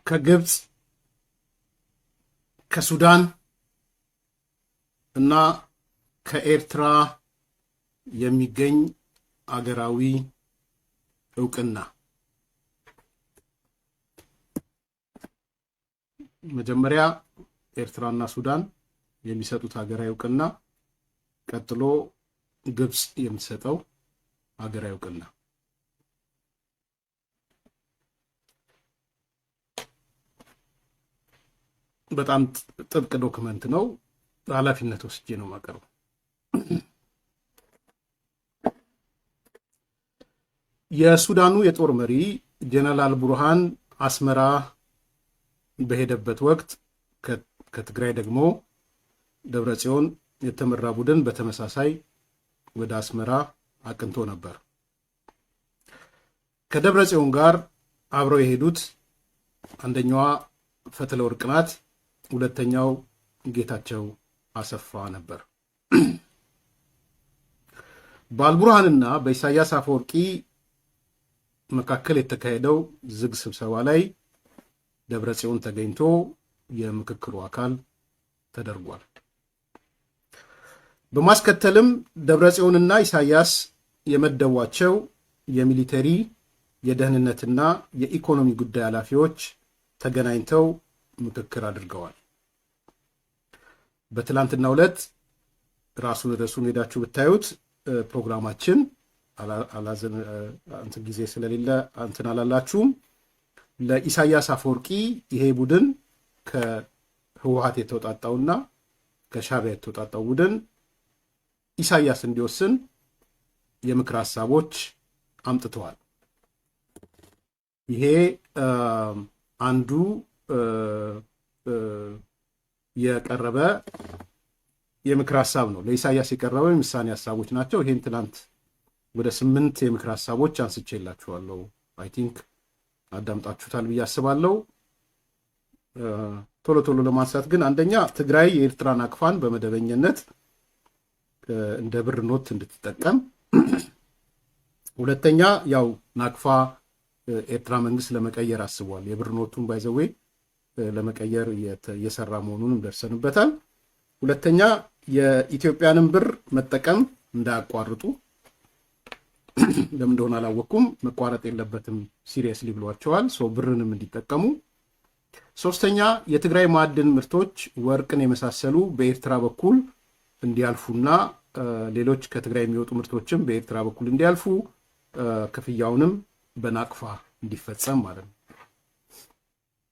ከግብፅ፣ ከሱዳን እና ከኤርትራ የሚገኝ አገራዊ እውቅና። መጀመሪያ ኤርትራና ሱዳን የሚሰጡት ሀገራዊ እውቅና፣ ቀጥሎ ግብፅ የምትሰጠው ሀገራዊ እውቅና። በጣም ጥብቅ document ነው። ኃላፊነት ወስጄ ነው የማቀርበው። የሱዳኑ የጦር መሪ ጀነራል ቡርሃን አስመራ በሄደበት ወቅት ከትግራይ ደግሞ ደብረ ጽዮን የተመራ ቡድን በተመሳሳይ ወደ አስመራ አቅንቶ ነበር። ከደብረ ጽዮን ጋር አብረው የሄዱት አንደኛዋ ፈትለወርቅ ናት፣ ሁለተኛው ጌታቸው አሰፋ ነበር። በአልቡርሃንና በኢሳያስ አፈወርቂ መካከል የተካሄደው ዝግ ስብሰባ ላይ ደብረ ጽዮን ተገኝቶ የምክክሩ አካል ተደርጓል። በማስከተልም ደብረ ጽዮንና ኢሳያስ የመደቧቸው የ military፣ የደህንነትና የኢኮኖሚ ጉዳይ ኃላፊዎች ተገናኝተው ምክክር አድርገዋል። በትላንትናው ዕለት ራሱን ርዕሱን ሄዳችሁ ብታዩት ፕሮግራማችን እንትን ጊዜ ስለሌለ እንትን አላላችሁም። ለኢሳያስ አፈወርቂ ይሄ ቡድን ከህወሀት የተውጣጣውና ከሻዕቢያ የተውጣጣው ቡድን ኢሳያስ እንዲወስን የምክር ሀሳቦች አምጥተዋል። ይሄ አንዱ የቀረበ የምክር ሀሳብ ነው። ለኢሳያስ የቀረበ የውሳኔ ሀሳቦች ናቸው። ይሄን ትናንት ወደ 8 የምክር ሀሳቦች አንስቼላችኋለሁ። I think አዳምጣችሁታል ብዬ አስባለሁ። ቶሎ ቶሎ ለማንሳት ግን አንደኛ ትግራይ የኤርትራ ናቅፋን በመደበኛነት እንደ ብር ኖት እንድትጠቀም፣ ሁለተኛ ያው ናቅፋ ኤርትራ መንግስት ለመቀየር አስቧል። የብር ኖቱን by the way ለመቀየር እየሰራ መሆኑንም ደርሰንበታል። ሁለተኛ የኢትዮጵያንን ብር መጠቀም እንዳያቋርጡ፣ ለምን እንደሆነ አላወቅኩም፣ መቋረጥ የለበትም seriously ብሏቸዋል። ሰው ብርንም እንዲጠቀሙ። ሶስተኛ የትግራይ ማዕድን ምርቶች ወርቅን የመሳሰሉ በኤርትራ በኩል እንዲያልፉና ሌሎች ከትግራይ የሚወጡ ምርቶችም በኤርትራ በኩል እንዲያልፉ፣ ክፍያውንም በናቅፋ እንዲፈጸም ማለት ነው።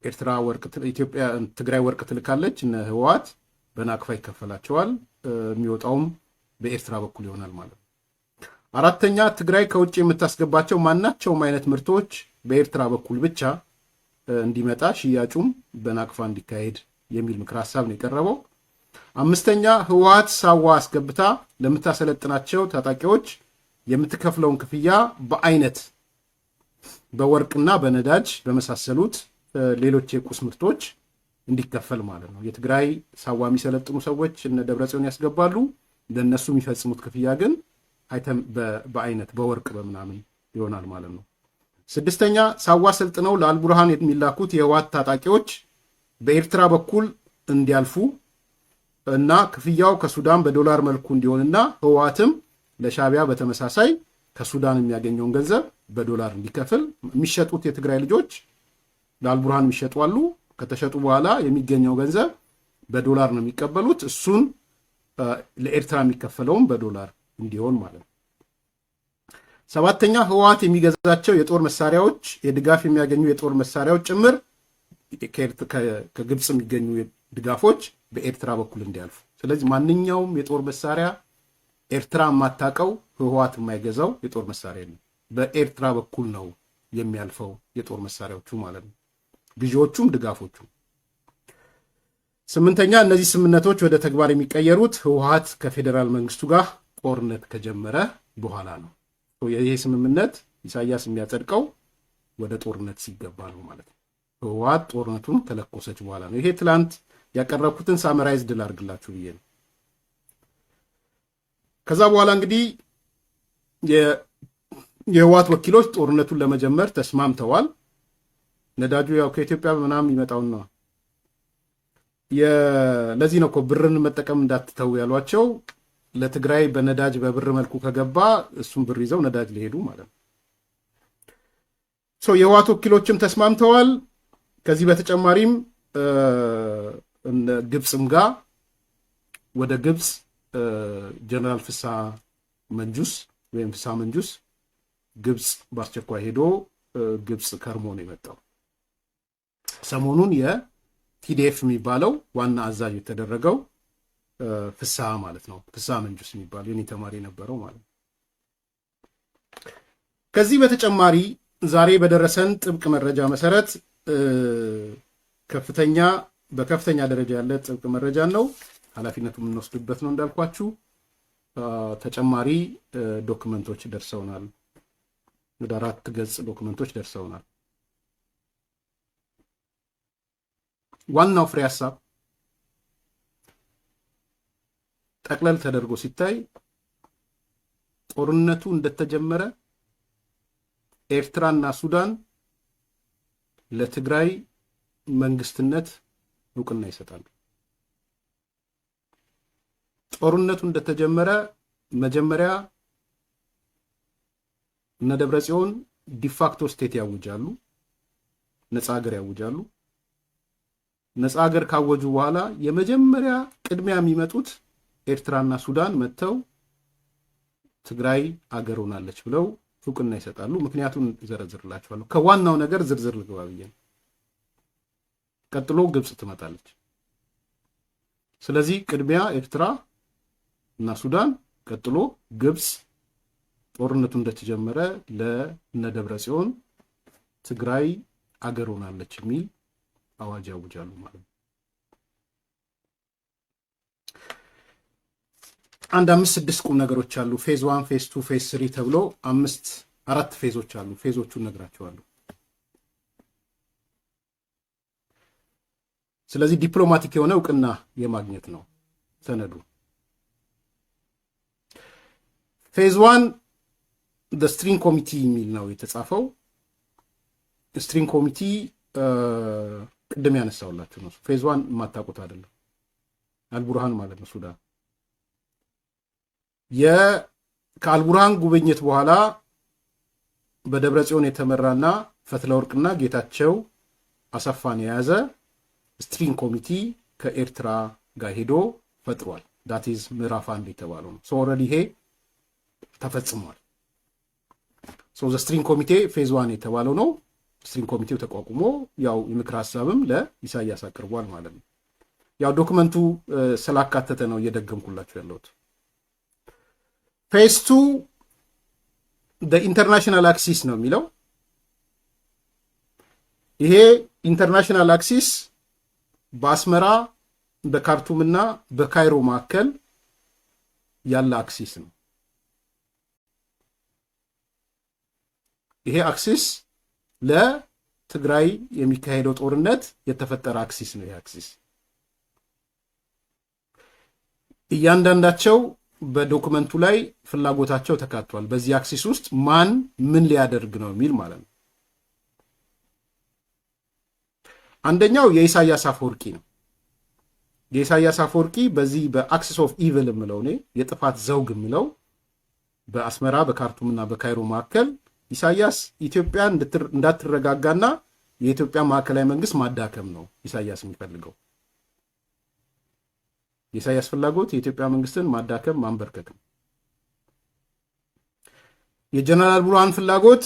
ኤርትራ ወርቅ፣ ኢትዮጵያ ትግራይ ወርቅ ትልካለች፣ እነ ህወሓት በናቅፋ ይከፈላቸዋል። የሚወጣውም በኤርትራ በኩል ይሆናል ማለት ነው። አራተኛ ትግራይ ከውጭ የምታስገባቸው ማናቸውም አይነት ምርቶች በኤርትራ በኩል ብቻ እንዲመጣ፣ ሽያጩም በናቅፋ እንዲካሄድ የሚል ምክር ሀሳብ ነው የቀረበው። አምስተኛ ህወሓት ሳዋ አስገብታ ለምታሰለጥናቸው ታጣቂዎች የምትከፍለውን ክፍያ በአይነት በወርቅና በነዳጅ በመሳሰሉት ሌሎች የቁስ ምርቶች እንዲከፈል ማለት ነው። የትግራይ ሳዋ የሚሰለጥኑ ሰዎች እነ ደብረጽዮን ያስገባሉ። ለእነሱ የሚፈጽሙት ክፍያ ግን በአይነት በወርቅ በምናምን ይሆናል ማለት ነው። ስድስተኛ ሳዋ ሰልጥነው ለአልቡርሃን የሚላኩት የህወሓት ታጣቂዎች በኤርትራ በኩል እንዲያልፉ እና ክፍያው ከሱዳን በዶላር መልኩ እንዲሆንና ህወሓትም ለሻዕቢያ በተመሳሳይ ከሱዳን የሚያገኘውን ገንዘብ በዶላር እንዲከፍል። የሚሸጡት የትግራይ ልጆች ለአልቡርሃን የሚሸጡ አሉ። ከተሸጡ በኋላ የሚገኘው ገንዘብ በዶላር ነው የሚቀበሉት። እሱን ለኤርትራ የሚከፈለውም በዶላር እንዲሆን ማለት ነው። ሰባተኛ ህወሓት የሚገዛቸው የጦር መሳሪያዎች፣ የድጋፍ የሚያገኙ የጦር መሳሪያዎች ጭምር፣ ከግብፅ የሚገኙ ድጋፎች በኤርትራ በኩል እንዲያልፉ። ስለዚህ ማንኛውም የጦር መሳሪያ ኤርትራ የማታውቀው፣ ህወሓት የማይገዛው የጦር መሳሪያ ነው። በኤርትራ በኩል ነው የሚያልፈው የጦር መሳሪያዎቹ ማለት ነው፣ ግዢዎቹም ድጋፎቹም። ስምንተኛ እነዚህ ስምምነቶች ወደ ተግባር የሚቀየሩት ህወሓት ከፌዴራል መንግስቱ ጋር ጦርነት ከጀመረ በኋላ ነው። ይህ ስምምነት ኢሳያስ የሚያጸድቀው ወደ ጦርነት ሲገባ ነው ማለት ነው። ህወሓት ጦርነቱን ከለኮሰች በኋላ ነው። ይሄ ትላንት ያቀረብኩትን summarize ድል አድርግላችሁ ብዬ ነው። ከዛ በኋላ እንግዲህ የህወሓት ወኪሎች ጦርነቱን ለመጀመር ተስማምተዋል። ነዳጁ ያው ከኢትዮጵያ ምናምን የሚመጣውን ነው። ለዚህ ነው እኮ ብርን መጠቀም እንዳትተው ያሏቸው። ለትግራይ በነዳጅ በብር መልኩ ከገባ እሱም ብር ይዘው ነዳጅ ሊሄዱ ማለት ነው። So የህወሓት ወኪሎችም ተስማምተዋል። ከዚህ በተጨማሪም ግብፅም ጋር፣ ወደ ግብፅ ጀነራል ፍስሐ መንጁስ ወይም ፍስሐ መንጁስ ግብፅ በአስቸኳይ ሄዶ ግብፅ ከርሞ ነው የመጣው። ሰሞኑን የ TDF የሚባለው ዋና አዛዥ የተደረገው ፍስሐ ማለት ነው። ፍስሐ መንጁስ የሚባለው የኔ ተማሪ የነበረው ማለት ነው። ከዚህ በተጨማሪ ዛሬ በደረሰን ጥብቅ መረጃ መሰረት፣ በከፍተኛ ደረጃ ያለ ጥብቅ መረጃ ነው፣ ኃላፊነቱ የምንወስድበት ነው እንዳልኳችሁ፣ ተጨማሪ document ኦች ደርሰውናል። ወደ 4 ገጽ document ኦች ደርሰውናል። ዋናው ፍሬ ሀሳብ ጠቅለል ተደርጎ ሲታይ ጦርነቱ እንደተጀመረ ኤርትራና ሱዳን ለትግራይ መንግስትነት እውቅና ይሰጣሉ። ጦርነቱ እንደተጀመረ መጀመሪያ እነ ደብረ ጽዮን de facto state ያውጃሉ፣ ነፃ ሀገር ያውጃሉ። ነፃ ሀገር ካወጁ በኋላ የመጀመሪያ ቅድሚያ የሚመጡት ኤርትራና ሱዳን መጥተው ትግራይ አገር ሆናለች ብለው እውቅና ይሰጣሉ። ምክንያቱን ዘረዝርላችኋለሁ። ከዋናው ነገር ዝርዝር ልግባ ብዬ ነው። ቀጥሎ ግብፅ ትመጣለች። ስለዚህ ቅድሚያ ኤርትራ እና ሱዳን፣ ቀጥሎ ግብፅ ጦርነቱ እንደተጀመረ ለእነ ደብረ ጽዮን ትግራይ አገር ሆናለች የሚል አዋጅ ያውጃሉ ማለት ነው። አንድ አምስት ስድስት ቁም ነገሮች አሉ። Phase 1፣ phase 2፣ phase 3 ተብሎ አምስት አራት phase ኦች አሉ። Phase ኦቹን ነግራችኋለሁ። ስለዚህ diplomatic የሆነ እውቅና የማግኘት ነው ሰነዱ። Phase 1 steering committee የሚል ነው የተጻፈው። Steering committee ቅድም ያነሳውላችሁ ነው። Phase 1 የማታውቁት አይደለም። አልቡርሃን ማለት ነው ሱዳን። ከአልቡርሃን ጉብኝት በኋላ በደብረ ጽዮን የተመራና ፈትለወርቅና ጌታቸው አሰፋን የያዘ steering committee ከኤርትራ ጋር ሄዶ ፈጥሯል። That is ምዕራፍ 1 የተባለው ነው። Already ይሄ ተፈጽሟል። The steering committee phase 1 የተባለው ነው። Steering ኮሚቴው ተቋቁሞ ያው የምክር ሀሳብም ለኢሳያስ አቅርቧል ማለት ነው። ያው document ኡ ስላካተተ ነው እየደገምኩላችሁ ያለሁት። Phase 2 international axis ነው የሚለው። ይሄ international axis በአስመራ፣ በካርቱምና በካይሮ መካከል ያለ axis ነው። ይሄ axis ለትግራይ የሚካሄደው ጦርነት የተፈጠረ axis ነው። ይሄ axis እያንዳንዳቸው በ document ኡ ላይ ፍላጎታቸው ተካቷል። በዚህ axis ውስጥ ማን ምን ሊያደርግ ነው የሚል ማለት ነው። አንደኛው የኢሳያስ አፈወርቂ ነው። የኢሳያስ አፈወርቂ በዚህ በ axis of evil የምለው እኔ የጥፋት ዘውግ የምለው በአስመራ፣ በካርቱምና በካይሮ መካከል ኢሳያስ ኢትዮጵያ እንዳትረጋጋና የኢትዮጵያ ማዕከላዊ መንግስት ማዳከም ነው ኢሳያስ የሚፈልገው። የኢሳያስ ፍላጎት የኢትዮጵያ መንግስትን ማዳከም፣ ማንበርከክ ነው። የጀነራል ቡርሃን ፍላጎት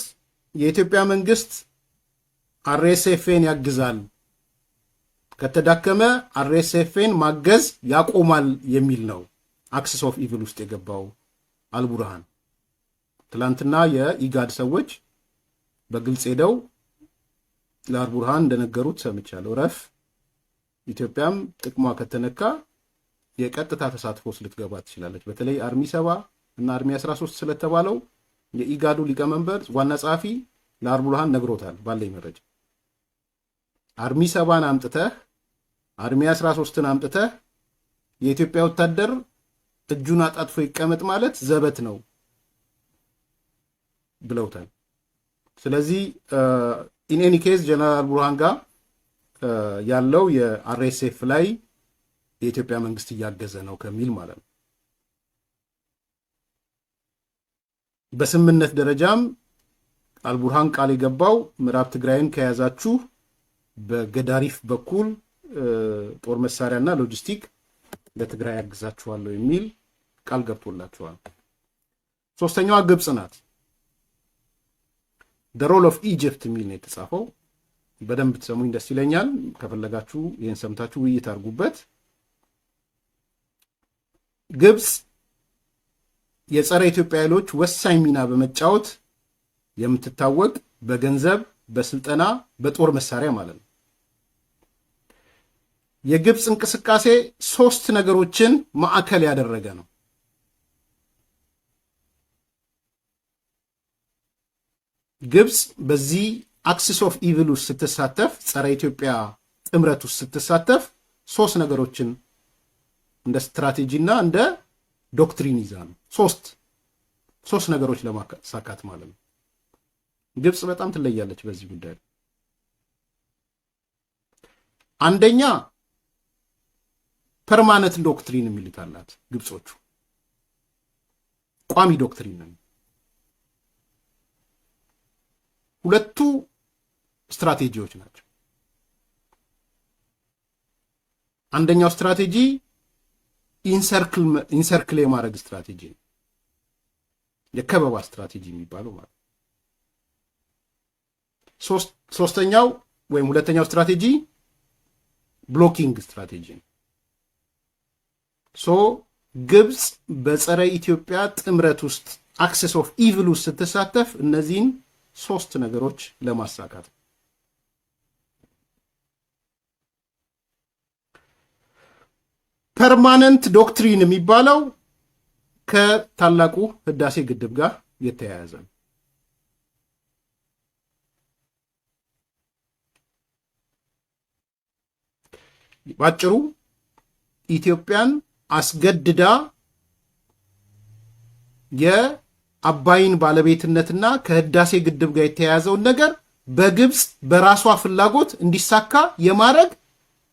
የኢትዮጵያ መንግስት RSF ን ያግዛል፣ ከተዳከመ RSF ን ማገዝ ያቆማል የሚል ነው። Axis of evil ውስጥ የገባው አልቡርሃን ትላንትና የኢጋድ ሰዎች በግልጽ ሄደው ለአልቡርሃን እንደነገሩት ሰምቻለሁ። ረፍ ኢትዮጵያም ጥቅሟ ከተነካ የቀጥታ ተሳትፎ ውስጥ ልትገባ ትችላለች። በተለይ Army 70 እና Army 13 ስለተባለው የኢጋዱ ሊቀመንበር ዋና ጸሐፊ ለአልቡርሃን ነግሮታል። ባለኝ መረጃ Army 70ን አምጥተህ፣ Army 13ን አምጥተህ የኢትዮጵያ ወታደር እጁን አጣጥፎ ይቀመጥ ማለት ዘበት ነው ብለውታል። ስለዚህ In any case ጀነራል ቡርሃን ጋር ያለው የ RSF ላይ የኢትዮጵያ መንግስት እያገዘ ነው ከሚል ማለት ነው። በስምምነት ደረጃም አልቡርሃን ቃል የገባው ምዕራብ ትግራይን ከያዛችሁ በገዳሪፍ በኩል ጦር መሳሪያና ሎጂስቲክ ለትግራይ ያግዛችኋለሁ የሚል ቃል ገብቶላቸዋል። ሶስተኛዋ ግብፅ ናት። The role of Egypt የሚል ነው የተጻፈው። በደንብ ትሰሙኝ ደስ ይለኛል። ከፈለጋችሁ ይህን ሰምታችሁ ውይይት አድርጉበት። ግብፅ የጸረ ኢትዮጵያ ኃይሎች ወሳኝ ሚና በመጫወት የምትታወቅ በገንዘብ፣ በስልጠና፣ በጦር መሳሪያ ማለት ነው። የግብፅ እንቅስቃሴ ሶስት ነገሮችን ማዕከል ያደረገ ነው። ግብፅ በዚህ axis of evil ውስጥ ስትሳተፍ፣ ጸረ ኢትዮጵያ ጥምረት ውስጥ ስትሳተፍ ሶስት ነገሮችን እንደ ስትራቴጂ እና እንደ doctrine ይዛ ነው። ሶስት ነገሮች ለማሳካት ማለት ነው። ግብፅ በጣም ትለያለች በዚህ ጉዳይ። አንደኛ permanent doctrine የሚሉት አላት ግብጾቹ፣ ቋሚ doctrine ነው። ሁለቱ ስትራቴጂዎች ናቸው። አንደኛው ስትራቴጂ encircle የማድረግ ስትራቴጂ ነው። የከበባ ስትራቴጂ የሚባለው ማለት። ሶስተኛው ወይም ሁለተኛው ስትራቴጂ blocking strategy ነው። So ግብፅ በጸረ ኢትዮጵያ ጥምረት ውስጥ axis of evil ውስጥ ስትሳተፍ እነዚህን ሶስት ነገሮች ለማሳካት ነው። Permanent doctrine የሚባለው ከታላቁ ህዳሴ ግድብ ጋር የተያያዘ ነው። ባጭሩ ኢትዮጵያን አስገድዳ የአባይን ባለቤትነትና ከህዳሴ ግድብ ጋር የተያያዘውን ነገር በግብፅ በራሷ ፍላጎት እንዲሳካ የማድረግ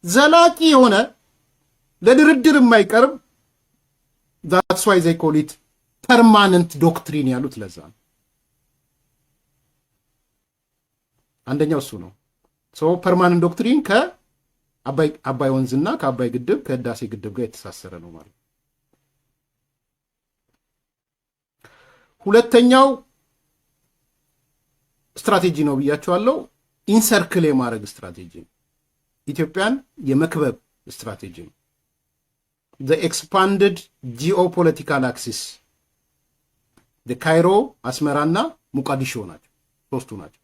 ዘላቂ የሆነ ለድርድር የማይቀርብ፣ that's why they call it permanent doctrine ያሉት ለዛ ነው። አንደኛው እሱ ነው። So permanent doctrine ከአባይ ወንዝና ከአባይ ግድብ ከህዳሴ ግድብ ጋር የተሳሰረ ነው ማለት። ሁለተኛው ስትራቴጂ ነው ብያቸዋለሁ። Encircle የማድረግ ስትራቴጂ ነው። ኢትዮጵያን የመክበብ ስትራቴጂ ነው። Expanded geopolitical axis ካይሮ፣ አስመራና ሞቃዲሾ ናቸው። ሶስቱ ናቸው።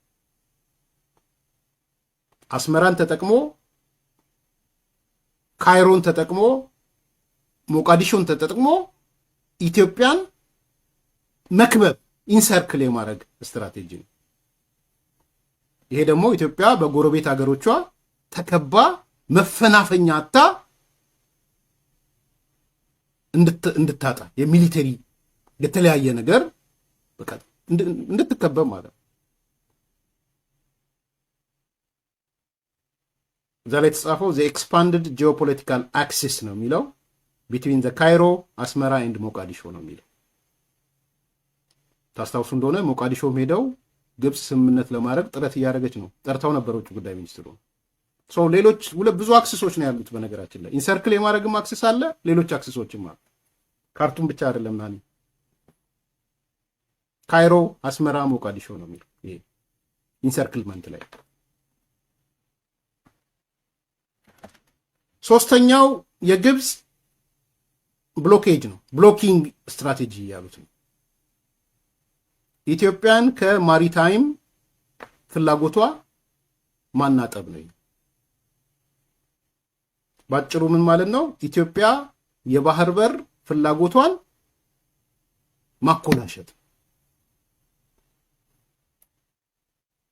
አስመራን ተጠቅሞ፣ ካይሮን ተጠቅሞ፣ ሞቃዲሾን ተጠቅሞ ኢትዮጵያን መክበብ encircle የማድረግ ስትራቴጂ ነው። ይሄ ደግሞ ኢትዮጵያ በጎረቤት ሀገሮቿ ተከባ መፈናፈኛ አጥታ እንድታጣ የ military የተለያየ ነገር በቃ እንድትከበብ ማለት ነው። እዛ ላይ የተጻፈው the expanded geopolitical axis ነው የሚለው፣ between the ካይሮ፣ አስመራ and ሞቃዲሾ ነው የሚለው። ታስታውሱ እንደሆነ ሞቃዲሾም ሄደው ግብፅ ስምምነት ለማድረግ ጥረት እያደረገች ነው። ጠርተው ነበር ውጭ ጉዳይ ሚኒስትሩ። ሌሎች ብዙ axis ኦች ነው ያሉት። በነገራችን ላይ encircle የማድረግም axis አለ፣ ሌሎች axis ኦችም አሉ። ካርቱም ብቻ አይደለም። ናኒ ካይሮ፣ አስመራ፣ ሞቃዲሾ ነው የሚለው ይሄ encirclement ላይ። ሶስተኛው የግብፅ blockage ነው። Blocking strategy ያሉት ነው። ኢትዮጵያን ከ maritime ፍላጎቷ ማናጠብ ነው። ባጭሩ ምን ማለት ነው? ኢትዮጵያ የባህር በር ፍላጎቷን ማኮላሸት።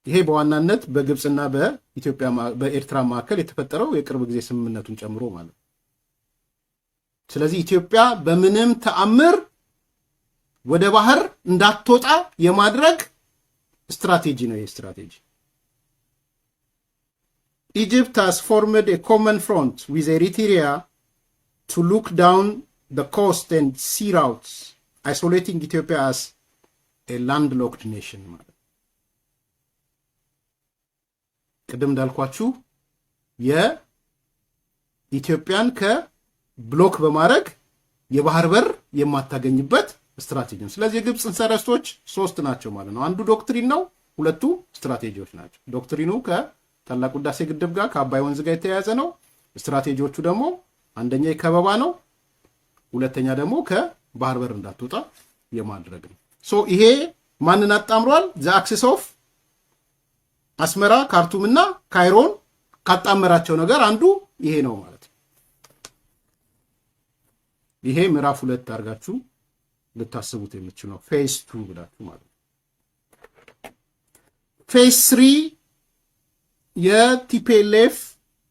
ይሄ በዋናነት በግብፅና በኢትዮጵያ በኤርትራ መካከል የተፈጠረው የቅርብ ጊዜ ስምምነቱን ጨምሮ ማለት ነው። ስለዚህ ኢትዮጵያ በምንም ተአምር ወደ ባህር እንዳትወጣ የማድረግ ስትራቴጂ ነው ይህ ስትራቴጂ። Egypt has formed a common front with Eritrea to lock down the coast and sea routes, isolating Ethiopia as a landlocked nation ማለት። ቅድም እንዳልኳችሁ የኢትዮጵያን ከ block በማድረግ የባህር በር የማታገኝበት ስትራቴጂ ነው። ስለዚህ የግብፅ interest ኦች ሶስት ናቸው ማለት ነው። አንዱ doctrine ነው፣ ሁለቱ ስትራቴጂዎች ናቸው። Doctrine ኑ ከታላቁ ህዳሴ ግድብ ጋር፣ ከአባይ ወንዝ ጋር የተያያዘ ነው። ስትራቴጂዎቹ ደግሞ አንደኛ የከበባ ነው፣ ሁለተኛ ደግሞ ከባህር በር እንዳትወጣ የማድረግ ነው። So ይሄ ማንን አጣምሯል? The axis of አስመራ፣ ካርቱም እና ካይሮን ካጣመራቸው ነገር አንዱ ይሄ ነው ማለት ነው። ይሄ ምዕራፍ 2 አድርጋችሁ ልታስቡት የምትችሉ ነው። Phase 2 ብላችሁ ማለት ነው። Phase 3 የ TPLF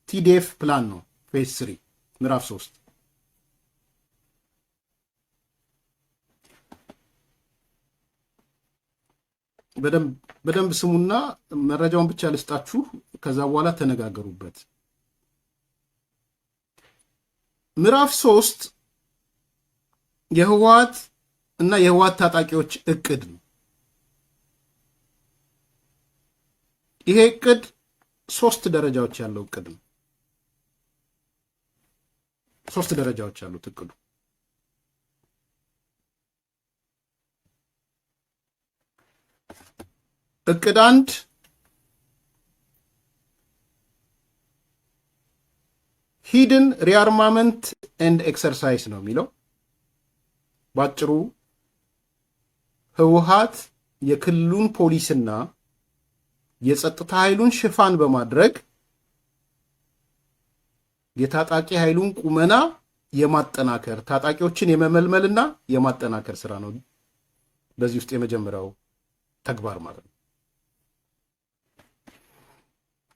TDF plan ነው። Phase 3፣ ምዕራፍ 3። በደንብ ስሙና መረጃውን ብቻ ልስጣችሁ። ከዛ በኋላ ተነጋገሩበት። ምዕራፍ 3 የህወሓት እና የህወሓት ታጣቂዎች እቅድ ነው። ይሄ እቅድ ሶስት ደረጃዎች ያለው እቅድ ነው። ሶስት ደረጃዎች ያሉት እቅዱ። እቅድ 1 hidden rearmament and exercise ነው የሚለው። ባጭሩ ህወሓት የክልሉን ፖሊስና የጸጥታ ኃይሉን ሽፋን በማድረግ የታጣቂ ኃይሉን ቁመና የማጠናከር፣ ታጣቂዎችን የመመልመልና የማጠናከር ስራ ነው። በዚህ ውስጥ የመጀመሪያው ተግባር ማለት ነው።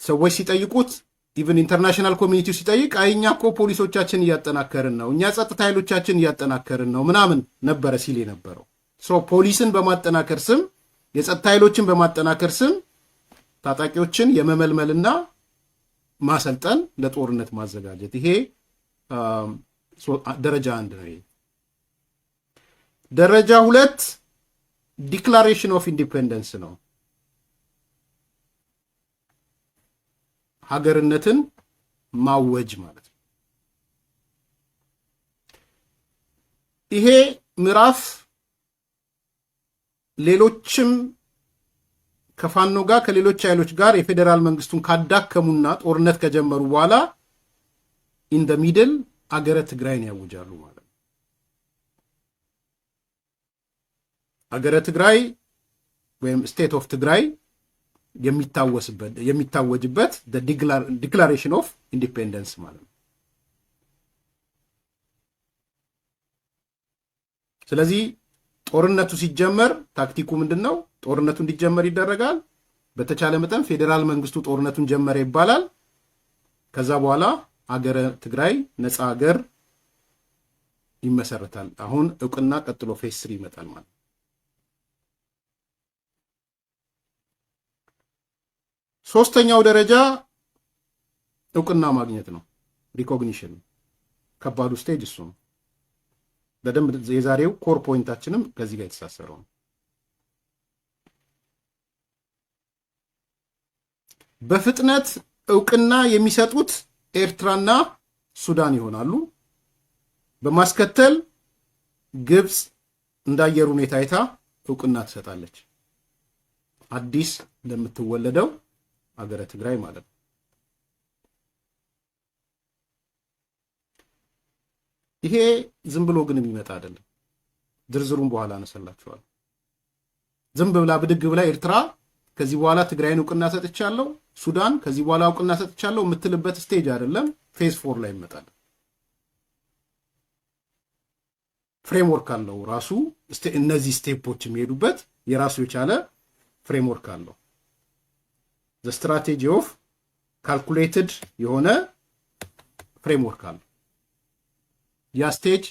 ሰዎች ሲጠይቁት፣ even international community ው ሲጠይቅ፣ አይ እኛ እኮ ፖሊሶቻችን እያጠናከርን ነው፣ እኛ ጸጥታ ኃይሎቻችን እያጠናከርን ነው ምናምን ነበረ ሲል የነበረው። So ፖሊስን በማጠናከር ስም፣ የጸጥታ ኃይሎችን በማጠናከር ስም ታጣቂዎችን የመመልመልና ማሰልጠን፣ ለጦርነት ማዘጋጀት፣ ይሄ ደረጃ 1 ነው። ይሄ ደረጃ 2 declaration of independence ነው። ሀገርነትን ማወጅ ማለት ነው። ይሄ ምዕራፍ ሌሎችም ከፋኖ ጋር፣ ከሌሎች ኃይሎች ጋር የፌዴራል መንግስቱን ካዳከሙና ጦርነት ከጀመሩ በኋላ in the middle አገረ ትግራይን ያውጃሉ ማለት ነው። አገረ ትግራይ ወይም state of ትግራይ የሚታወስበት፣ የሚታወጅበት declaration of independence ማለት ነው። ስለዚህ ጦርነቱ ሲጀመር ታክቲኩ ምንድን ነው? ጦርነቱ እንዲጀመር ይደረጋል። በተቻለ መጠን ፌዴራል መንግስቱ ጦርነቱን ጀመረ ይባላል። ከዛ በኋላ አገረ ትግራይ፣ ነፃ ሀገር ይመሰረታል። አሁን እውቅና ቀጥሎ phase 3 ይመጣል ማለት ነው። ሶስተኛው ደረጃ እውቅና ማግኘት ነው። Recognition፣ ከባዱ stage እሱ ነው። በደንብ የዛሬው core point ኣችንም ከዚህ ጋር የተሳሰረው ነው። በፍጥነት እውቅና የሚሰጡት ኤርትራና ሱዳን ይሆናሉ። በማስከተል ግብፅ እንደ አየር ሁኔታ አይታ እውቅና ትሰጣለች። አዲስ ለምትወለደው ሀገረ ትግራይ ማለት ነው። ይሄ ዝም ብሎ ግን የሚመጣ አይደለም። ዝርዝሩን በኋላ አነሳላችኋለሁ። ዝም ብላ ብድግ ብላ ኤርትራ ከዚህ በኋላ ትግራይን እውቅና ሰጥቻለሁ፣ ሱዳን ከዚህ በኋላ እውቅና ሰጥቻለሁ የምትልበት stage አይደለም። Phase 4 ላይ ይመጣል። Framework አለው ራሱ፣ እነዚህ step ኦች የሚሄዱበት የራሱ የቻለ framework አለው። The strategy of calculated የሆነ framework አለው። ያ stage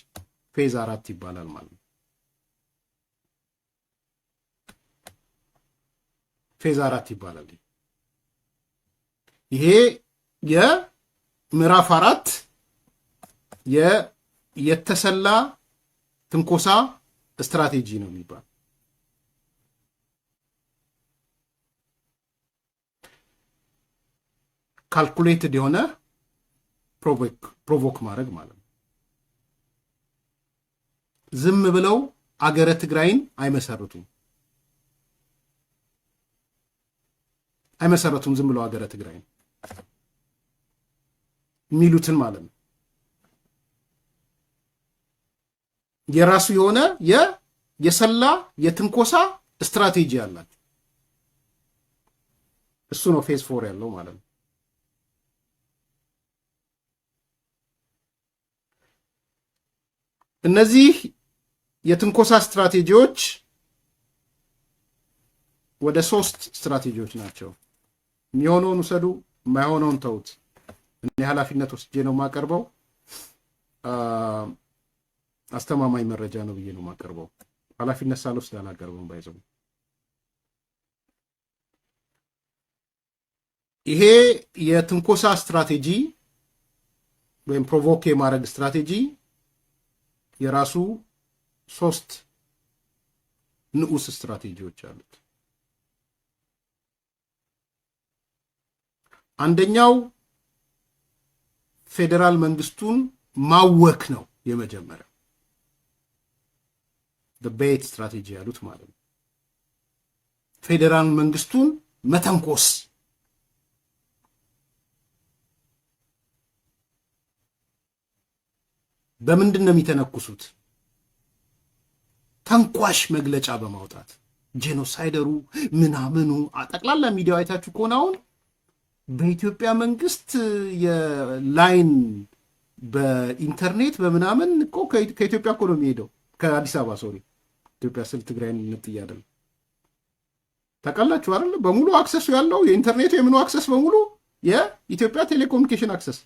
phase 4 ይባላል ማለት ነው። Phase 4 ይባላል። ይሄ የምዕራፍ 4 የተሰላ ትንኮሳ ስትራቴጂ ነው የሚባል። Calculated የሆነ provoke ማድረግ ማለት ነው። ዝም ብለው አገረ ትግራይን አይመሰርቱም አይመሰረቱም። ዝም ብለው አገረ ትግራይን የሚሉትን ማለት ነው። የራሱ የሆነ የሰላ የትንኮሳ ስትራቴጂ አላቸው። እሱ ነው phase 4 ያለው ማለት ነው። እነዚህ የትንኮሳ ስትራቴጂዎች ወደ ሶስት ስትራቴጂዎች ናቸው። የሚሆነውን ውሰዱ፣ የማይሆነውን ተውት። እኔ ኃላፊነት ወስጄ ነው የማቀርበው። አስተማማኝ መረጃ ነው ብዬ ነው የማቀርበው። ኃላፊነት ሳልወስድ አላቀርብም። By the way፣ ይሄ የትንኮሳ ስትራቴጂ ወይም provoke የማድረግ ስትራቴጂ የራሱ ሶስት ንዑስ ስትራቴጂዎች አሉት። አንደኛው ፌዴራል መንግስቱን ማወክ ነው። የመጀመሪያው bait strategy ያሉት ማለት ነው። ፌዴራል መንግስቱን መተንኮስ፣ በምንድን ነው የሚተነኩሱት? ተንኳሽ መግለጫ በማውጣት፣ genocider ኡ ምናምኑ፣ ጠቅላላ ሚዲያው አይታችሁ ከሆነ አሁን በኢትዮጵያ መንግስት የ line በኢንተርኔት በምናምን እኮ ከኢትዮጵያ እኮ ነው የሚሄደው፣ ከአዲስ አበባ፣ sorry፣ ኢትዮጵያ ስል ትግራይን እንጥያለን፣ ታውቃላችሁ አይደል? በሙሉ access ኡ ያለው የኢንተርኔቱ የምኑ access በሙሉ የኢትዮጵያ ቴሌኮሙኒኬሽን access፣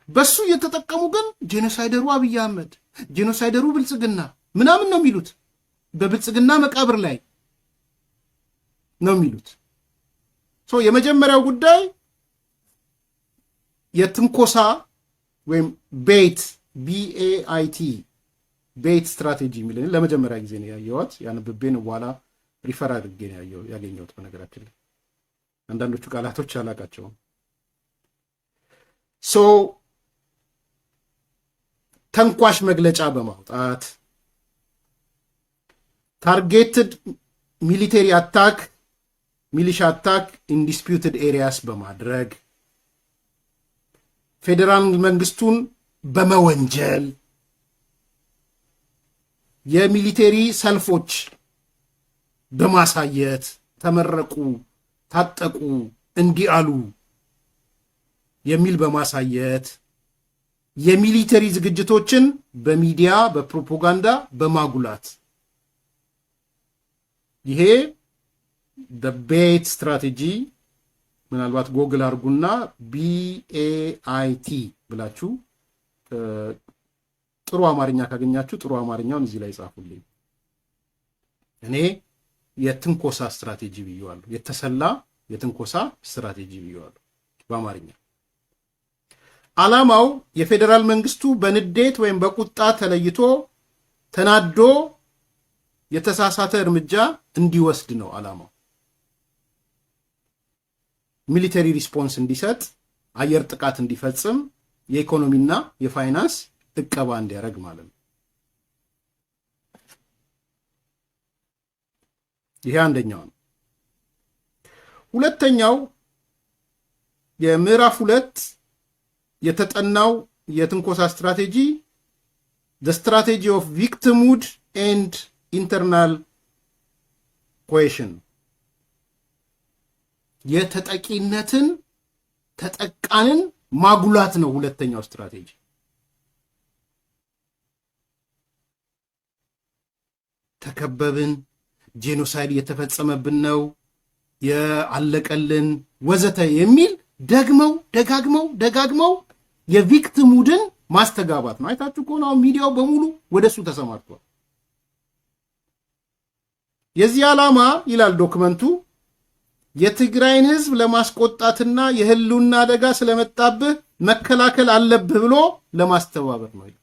በሱ እየተጠቀሙ ግን genocider ኡ አብይ አህመድ፣ genocider ኡ ብልጽግና ምናምን ነው የሚሉት። በብልጽግና መቃብር ላይ ነው የሚሉት። የመጀመሪያው ጉዳይ የትንኮሳ ወይም bait፣ BAIT፣ bait strategy የሚል ለመጀመሪያ ጊዜ ነው ያየኋት። ያንብቤን በኋላ refer አድርጌ ነው ያገኘሁት። በነገራችን ላይ አንዳንዶቹ ቃላቶች አላቃቸውም። So ተንኳሽ መግለጫ በማውጣት፣ targeted military attack፣ militia attack in disputed areas በማድረግ፣ ፌዴራል መንግስቱን በመወንጀል፣ የ military ሰልፎች በማሳየት፣ ተመረቁ፣ ታጠቁ፣ እንዲህ አሉ የሚል በማሳየት፣ የ military ዝግጅቶችን በሚዲያ በፕሮፓጋንዳ በማጉላት፣ ይሄ bait strategy። ምናልባት ጎግል አድርጉና BAIT ብላችሁ ጥሩ አማርኛ ካገኛችሁ ጥሩ አማርኛውን እዚህ ላይ ጻፉልኝ። እኔ የትንኮሳ ስትራቴጂ ብየዋለሁ። የተሰላ የትንኮሳ ስትራቴጂ ብየዋለሁ በአማርኛ። ዓላማው የፌዴራል መንግስቱ በንዴት ወይም በቁጣ ተለይቶ ተናዶ የተሳሳተ እርምጃ እንዲወስድ ነው ዓላማው። Military response እንዲሰጥ፣ አየር ጥቃት እንዲፈጽም፣ የኢኮኖሚና የፋይናንስ እቀባ እንዲያደርግ ማለት ነው። ይሄ አንደኛው ነው። ሁለተኛው የምዕራፍ 2 የተጠናው የትንኮሳ ስትራቴጂ the strategy of victimhood and internal cohesion፣ የተጠቂነትን ተጠቃንን ማጉላት ነው። ሁለተኛው ስትራቴጂ ተከበብን፣ genocide እየተፈጸመብን ነው፣ የአለቀልን ወዘተ የሚል ደግመው ደጋግመው ደጋግመው የ victimhood ን ማስተጋባት ነው። አይታችሁ ከሆነ አሁን ሚዲያው በሙሉ ወደ እሱ ተሰማርቷል። የዚህ ዓላማ ይላል document ኡ የትግራይን ህዝብ ለማስቆጣትና የህልውና አደጋ ስለመጣብህ መከላከል አለብህ ብሎ ለማስተባበር ነው ይላል።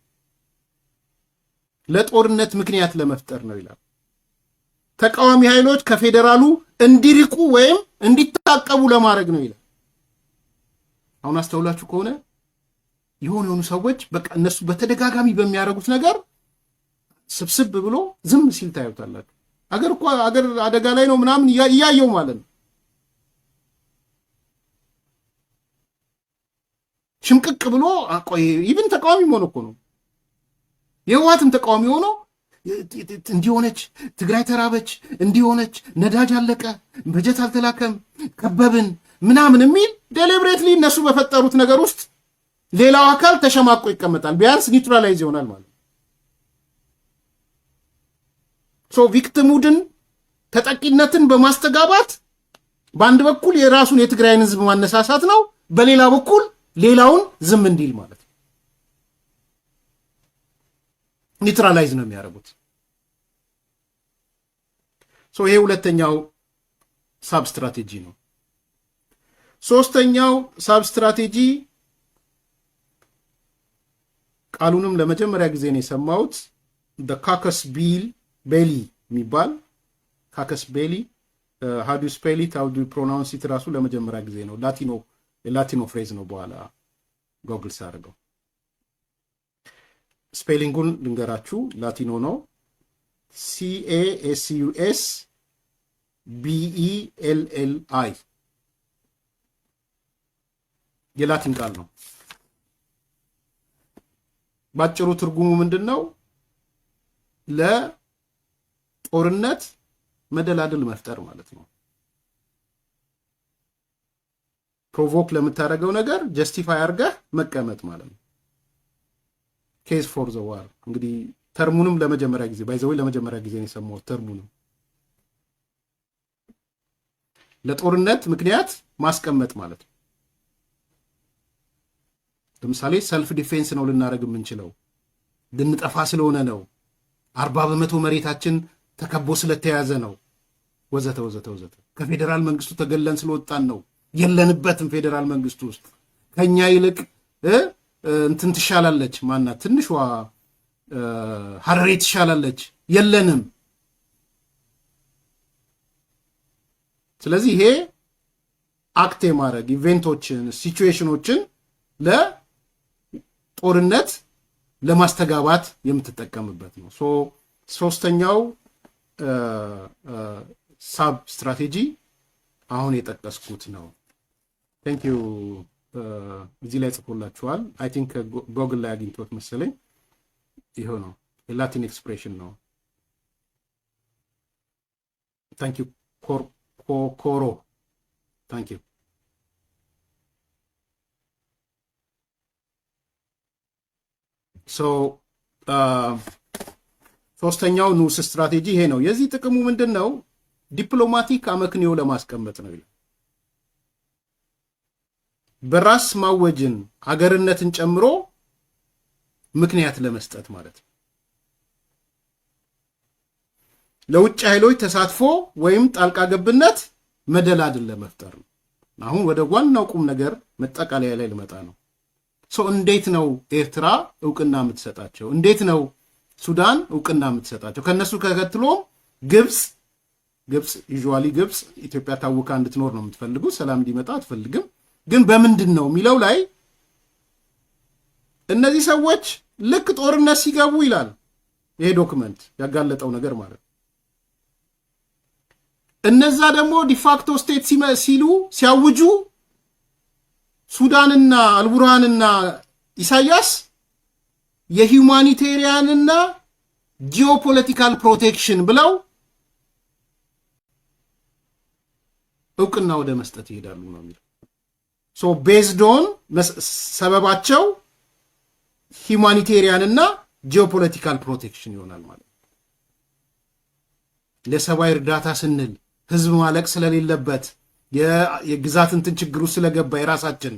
ለጦርነት ምክንያት ለመፍጠር ነው ይላል። ተቃዋሚ ኃይሎች ከፌዴራሉ እንዲርቁ ወይም እንዲታቀቡ ለማድረግ ነው ይላል። አሁን አስተውላችሁ ከሆነ የሆኑ የሆኑ ሰዎች በቃ እነሱ በተደጋጋሚ በሚያደርጉት ነገር ስብስብ ብሎ ዝም ሲል ታዩታላችሁ። አገር እኮ አገር አደጋ ላይ ነው ምናምን እያየው ማለት ነው። ሽምቅቅ ብሎ ቆይ even ተቃዋሚ ሆኖ እኮ ነው፣ የህወሓትም ተቃዋሚ ሆኖ እንዲሆነች ትግራይ ተራበች፣ እንዲሆነች ነዳጅ አለቀ፣ በጀት አልተላከም፣ ከበብን ምናምን የሚል deliberately እነሱ በፈጠሩት ነገር ውስጥ ሌላው አካል ተሸማቆ ይቀመጣል። ቢያንስ neutralize ይሆናል ማለት ነው። So victimhood ን ተጠቂነትን በማስተጋባት በአንድ በኩል የራሱን የትግራይን ህዝብ ማነሳሳት ነው፣ በሌላ በኩል ሌላውን ዝም እንዲል ማለት ነው። Neutralize ነው የሚያደርጉት። So ይሄ ሁለተኛው sub strategy ነው። ሶስተኛው sub strategy ቃሉንም ለመጀመሪያ ጊዜ ነው የሰማሁት። Casus belli የሚባል casus belli, how do spell it, how do pronounce it ራሱ ለመጀመሪያ ጊዜ ነው። ላቲኖ የላቲኖ phrase ነው። በኋላ ጎግል ሳደርገው spelling ኡን ልንገራችሁ። ላቲኖ ነው። CASUS BELLI የላቲን ቃል ነው። ባጭሩ ትርጉሙ ምንድን ነው? ለጦርነት መደላድል መፍጠር ማለት ነው። Provoke ለምታደርገው ነገር justify አድርገህ መቀመጥ ማለት ነው። Case for the war። እንግዲህ term ኡንም ለመጀመሪያ ጊዜ፣ by the way፣ ለመጀመሪያ ጊዜ ነው የሰማሁት። Term ኡንም ለጦርነት ምክንያት ማስቀመጥ ማለት ነው። ለምሳሌ self defense ነው ልናደርግ የምንችለው፣ ልንጠፋ ስለሆነ ነው፣ 40% መሬታችን ተከቦ ስለተያዘ ነው፣ ወዘተ ወዘተ ወዘተ። ከፌዴራል መንግስቱ ተገለን ስለወጣን ነው፣ የለንበትም ፌዴራል መንግስቱ ውስጥ፣ ከኛ ይልቅ እንትን ትሻላለች፣ ማናት ትንሿ ሀረሬ ትሻላለች፣ የለንም። ስለዚህ ይሄ act የማድረግ event ኦችን situation ኦችን ለጦርነት ለማስተጋባት የምትጠቀምበት ነው። So ሶስተኛው sub strategy አሁን የጠቀስኩት ነው። Thank you። እዚህ ላይ ጽፎላችኋል። I think ጎግል ላይ አግኝቶት መሰለኝ። ይኸው ነው፣ የላቲን expression ነው። Thank you ኮሮ፣ thank you። So ሶስተኛው ንዑስ ስትራቴጂ ይሄ ነው። የዚህ ጥቅሙ ምንድን ነው? Diplomatic አመክንዮ ለማስቀመጥ ነው ይላል። በራስ ማወጅን አገርነትን ጨምሮ ምክንያት ለመስጠት ማለት ነው። ለውጭ ኃይሎች ተሳትፎ ወይም ጣልቃ ገብነት መደላድል ለመፍጠር ነው። አሁን ወደ ዋናው ቁም ነገር መጠቃለያ ላይ ልመጣ ነው። So እንዴት ነው ኤርትራ እውቅና የምትሰጣቸው? እንዴት ነው ሱዳን እውቅና የምትሰጣቸው? ከእነሱ ተከትሎም ግብፅ። ግብፅ usually ግብፅ ኢትዮጵያ ታውካ እንድትኖር ነው የምትፈልጉ፣ ሰላም እንዲመጣ አትፈልግም። ግን በምንድን ነው የሚለው ላይ እነዚህ ሰዎች ልክ ጦርነት ሲገቡ ይላል ይሄ document ያጋለጠው ነገር ማለት ነው። እነዛ ደግሞ de facto state ሲሉ ሲያውጁ ሱዳንና አልቡርሃንና ኢሳያስ የ humanitarian ና geopolitical protection ብለው እውቅና ወደ መስጠት ይሄዳሉ ነው የሚለው። So based on ሰበባቸው humanitarian እና geopolitical protection ይሆናል ማለት ነው። ለሰብአዊ እርዳታ ስንል ህዝብ ማለቅ ስለሌለበት የግዛት እንትን ችግሩ ስለገባ የራሳችን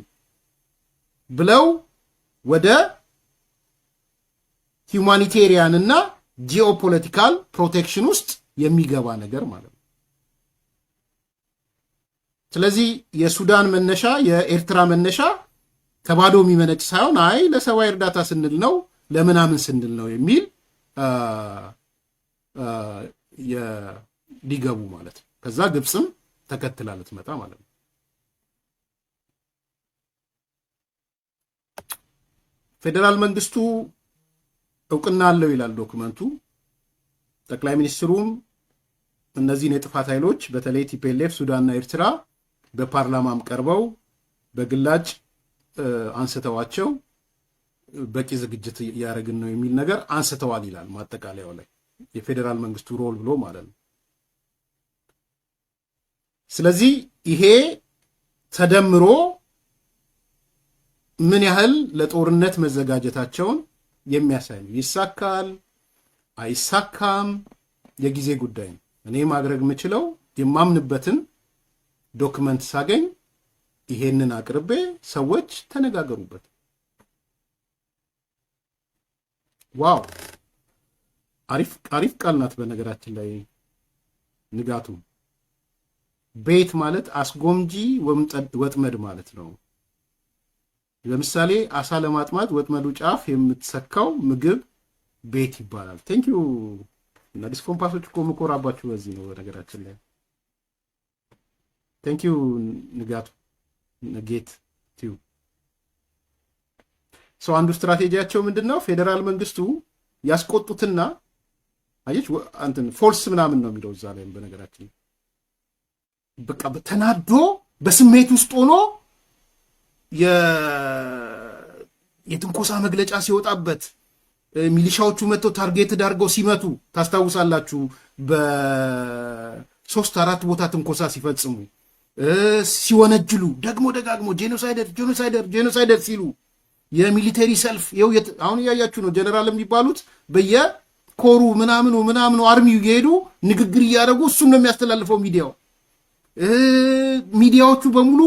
ብለው ወደ humanitarian እና geopolitical protection ውስጥ የሚገባ ነገር ማለት ነው። ስለዚህ የሱዳን መነሻ፣ የኤርትራ መነሻ ከባዶ የሚመነጭ ሳይሆን አይ ለሰብአዊ እርዳታ ስንል ነው፣ ለምናምን ስንል ነው የሚል ሊገቡ ማለት ነው። ከዛ ግብፅም ተከትላ ልትመጣ ማለት ነው። ፌዴራል መንግስቱ እውቅና አለው ይላል document ኡ። ጠቅላይ ሚኒስትሩም እነዚህን የጥፋት ኃይሎች በተለይ TPLF፣ ሱዳንና ኤርትራ በፓርላማም ቀርበው በግላጭ አንስተዋቸው በቂ ዝግጅት እያደረግን ነው የሚል ነገር አንስተዋል ይላል ማጠቃለያው ላይ፣ የፌዴራል መንግስቱ role ብሎ ማለት ነው። ስለዚህ ይሄ ተደምሮ ምን ያህል ለጦርነት መዘጋጀታቸውን የሚያሳይ ነው። ይሳካል አይሳካም የጊዜ ጉዳይ ነው። እኔ ማድረግ የምችለው የማምንበትን document ሳገኝ ይሄንን አቅርቤ ሰዎች ተነጋገሩበት። Wow፣ አሪፍ አሪፍ ቃል ናት። በነገራችን ላይ ንጋቱ bait ማለት አስጎምጂ ወጥመድ ማለት ነው። ለምሳሌ አሳ ለማጥማት ወጥመዱ ጫፍ የምትሰካው ምግብ bait ይባላል። Thank you። አዲስ ኮምፓሶች እኮ የምኮራባችሁ በዚህ ነው። በነገራችን ላይ thank you ንጋቱ ጌት ቲዩ። So አንዱ ስትራቴጂያቸው ምንድን ነው? ፌዴራል መንግስቱ ያስቆጡትና አየች እንትን false ምናምን ነው የሚለው እዛ ላይም። በነገራችን በቃ ተናዶ በስሜት ውስጥ ሆኖ የትንኮሳ መግለጫ ሲወጣበት፣ ሚሊሻዎቹ መጥተው target አድርገው ሲመቱ ታስታውሳላችሁ። በሶስት አራት ቦታ ትንኮሳ ሲፈጽሙ፣ ሲወነጅሉ፣ ደግሞ ደጋግሞ genocider፣ genocider፣ genocider ሲሉ፣ የ military ሰልፍ ይኸው አሁን እያያችሁ ነው። ጀነራል የሚባሉት በየኮሩ ምናምኑ ምናምኑ army ው እየሄዱ ንግግር እያደረጉ እሱን ነው የሚያስተላልፈው ሚዲያው። ሚዲያዎቹ በሙሉ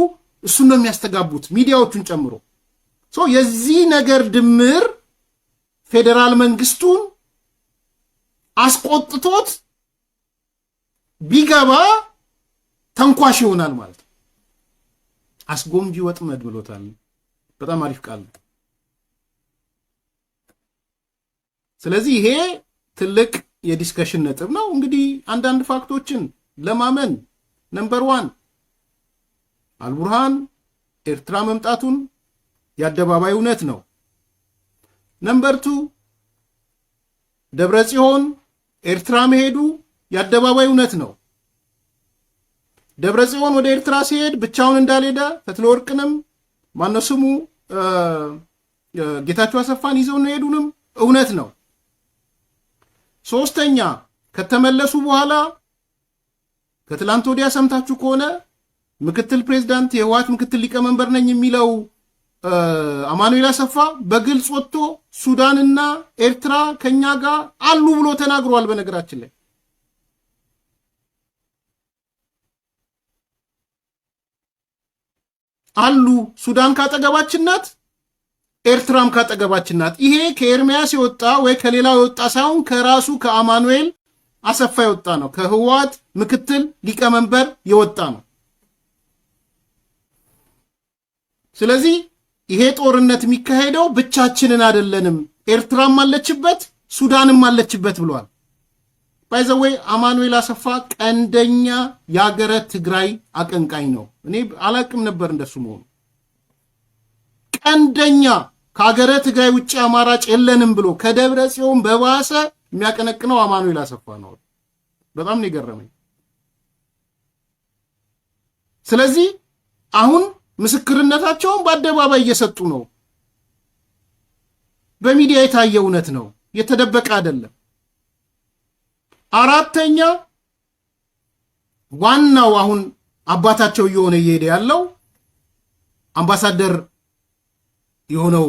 እሱን ነው የሚያስተጋቡት፣ ሚዲያዎቹን ጨምሮ። የዚህ ነገር ድምር ፌዴራል መንግስቱን አስቆጥቶት ቢገባ ተንኳሽ ይሆናል ማለት ነው። አስጎምጂ ወጥመድ ብሎታል። በጣም አሪፍ ቃል ነው። ስለዚህ ይሄ ትልቅ የ discussion ነጥብ ነው። እንግዲህ አንዳንድ fact ኦችን ለማመን number one አልቡርሃን ኤርትራ መምጣቱን የአደባባይ እውነት ነው። Number two ደብረ ጽዮን ኤርትራ መሄዱ የአደባባይ እውነት ነው። ደብረ ጽዮን ወደ ኤርትራ ሲሄድ ብቻውን እንዳልሄደ፣ ፈትለወርቅንም ማነው ስሙ ጌታቸው አሰፋን ይዘው ነው የሄዱንም እውነት ነው። ሶስተኛ ከተመለሱ በኋላ ከትላንት ወዲያ ሰምታችሁ ከሆነ ምክትል ፕሬዚዳንት፣ የህወሓት ምክትል ሊቀመንበር ነኝ የሚለው አማኑኤል አሰፋ በግልጽ ወጥቶ ሱዳንና ኤርትራ ከኛ ጋር አሉ ብሎ ተናግሯል። በነገራችን ላይ አሉ፣ ሱዳን ካጠገባችን ናት፣ ኤርትራም ካጠገባችን ናት። ይሄ ከኤርሚያስ የወጣ ወይ ከሌላው የወጣ ሳይሆን ከራሱ ከአማኑኤል አሰፋ የወጣ ነው። ከህወሓት ምክትል ሊቀመንበር የወጣ ነው። ስለዚህ ይሄ ጦርነት የሚካሄደው ብቻችንን አይደለንም፣ ኤርትራም አለችበት፣ ሱዳንም አለችበት ብሏል። By the way አማኑኤል አሰፋ ቀንደኛ የሀገረ ትግራይ አቀንቃኝ ነው። እኔ አላቅም ነበር እንደሱ መሆኑ። ቀንደኛ፣ ከሀገረ ትግራይ ውጭ አማራጭ የለንም ብሎ ከደብረ ጽዮን በባሰ የሚያቀነቅነው አማኑኤል አሰፋ ነው። በጣም ነው የገረመኝ። ስለዚህ አሁን ምስክርነታቸውን በአደባባይ እየሰጡ ነው። በሚዲያ የታየ እውነት ነው፣ የተደበቀ አይደለም። አራተኛ ዋናው አሁን አባታቸው እየሆነ እየሄደ ያለው አምባሳደር የሆነው